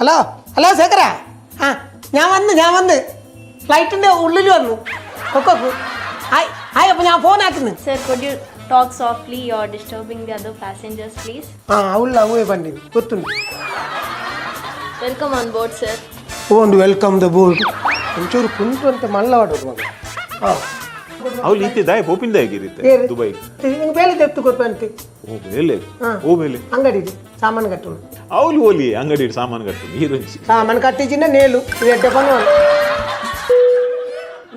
Hello hello ശേഖര, ആ ഞാൻ വന്ന്, ഞാൻ വന്ന് ഫ്ലൈറ്റിൻ്റെ ഉള്ളിൽ വന്നു. ഒക്കെ ഹായ് ഹായ്. അപ്പം ഞാൻ ഫോൺ ആക്കുന്നു. Sir, could you talk softly? You're disturbing the other passengers, please. ആ ഉള്ള അവേ പണ്ടി ಗೊತ್ತುಂಟು. Welcome on board, sir. ಓಂಡು welcome the board. ಒಂಚೂರು ಕುಂಟು ಅಂತ ಮಲ್ಲವಾಡೋದು ಮಗ. ಹಾಂ. ಅವ್ಲು ಇತ್ತೆ ದಾಯ ಪೋಪಿಂದ ಹೇಗಿರುತ್ತೆ? ಏರು? ದುಬೈ. ನಿಂಗೆ ಬೇಲೆ ತೆತ್ತು ಕೊಟ್ಟು. ಓ ಬೇಲೆ? ಹಾ. ಓ ಬೇಲೆ? ಅಂಗಡಿ ಸಾಮಾನು ಕಟ್ಟುನು. ಅವ್ಲು ಓಲಿ ಅಂಗಡಿ ಸಾಮಾನು ಕಟ್ಟು ನೀರುಂಚಿ. ಸಾಮಾನು ಕಟ್ಟಿಚಿನ ನೇಲು ಇದು ಎಡ್ಡೆ ಪನ್ನುವನು.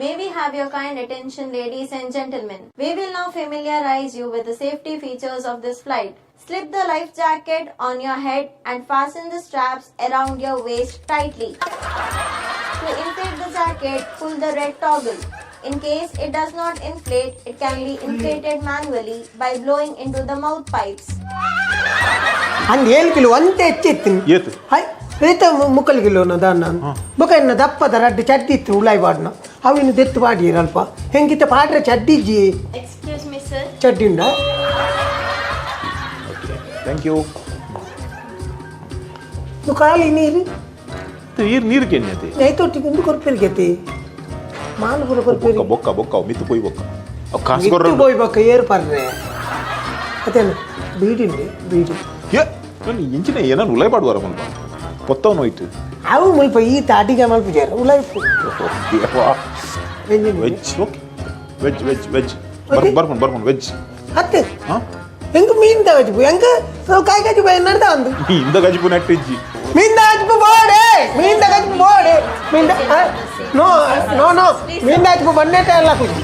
May we have your kind attention, ladies and gentlemen. We will now familiarize you with the safety features of this flight. Slip the life jacket on your head and fasten the straps around your waist tightly. To inflate the jacket, pull the red toggle. In case it does not inflate, it can be inflated manually by blowing into the mouth pipes. ಅಂದ್ ಏಳು kilo ಒಂತೆ ಹೆಚ್ಚಿತ್ತು. ಏತು? High ಏತ Mukkal kilo ದಾನ್ನ ಬೊಕ ಇನ್ನ ದಪ್ಪದ ರಡ್ಡು ಚಡ್ಡಿ ಇತ್ತು ಉಳಾಯಿ ಬಾಡ್ನ ಅವಿನ ದೆತ್ತು ಪಾಡಿಯರಲ್ಪ ಹೆಂಗಿತ್ತ ಪಾಡ್ರೆ ಚಡ್ಡಿಜ್ಜಿ. Excuse me, sir. ಚಡ್ಡಿ ಉಂಡ. Okay, thank you. ಖಾಲಿ ನೀರು. ನೀರು ನೀರು ಕೆಣ್ಣತೆ. ನೈತೊಟ್ಟಿಗೆ ಒಂದು ಕೊರ್ಪೇರಿಗೆತಿ ಮಾಲು ಪೂರ ಕೊರ್ಪೇರಿ. ಬೊಕ್ಕ ಬೊಕ್ಕ ಬೊಕ್ಕ ಮಿತ್ತು ಪೋಯ್ ಬೊಕ್ಕ ಅವ್ ಕಾಸು ಕೊರ್ರ. ಬೋಯ್ ಬೊಕ್ಕ ಏರು ಪರ್ರೆ ಅದೇನು ಬೀಡಿ ಉಂಡು ಬೀಡಿ. ಏ ನಾನು ಇಂಚಿನ ಏನನ್ನು ಉಲೈ ಪಾಡುವಾರ ಮುಲ್ಪ ಪೊತ್ತವನು ಹೋಯ್ತು. ಅವು ಮುಲ್ಪ ಈತ ಅಡಿಗೆ ಮಲ್ಪುಜಾರ ಉಲಾಯ್ಪು. Veg, okay, veg veg veg. ಬರ್ಪುಂಡು ಬರ್ಪುಂಡು veg. ಅತ್ತೆ. ಹಾ. ಹೆಂಗ್ ಮೀನ್ ತಗಜಿಪು ಹೆಂಗ ಕಾಯಿ ಕಜಿಪು ನಡ್ದ ಒಂದು. ಇಂದ ಗಜಿಪು ನೆಟ್ಟಿಜ್ಜಿ. ಮೀನ್ ತಗಜಿಪು ಬೋಡೆ, ಮೀನ್ ತಗಜಿಪು ಬೋಡೆ, ಮೀನ್. No no no, ಮೀನ್ ತಗಜಿಪು ಬನ್ನೇಟ ಎಲ್ಲ ಕುಜಿ.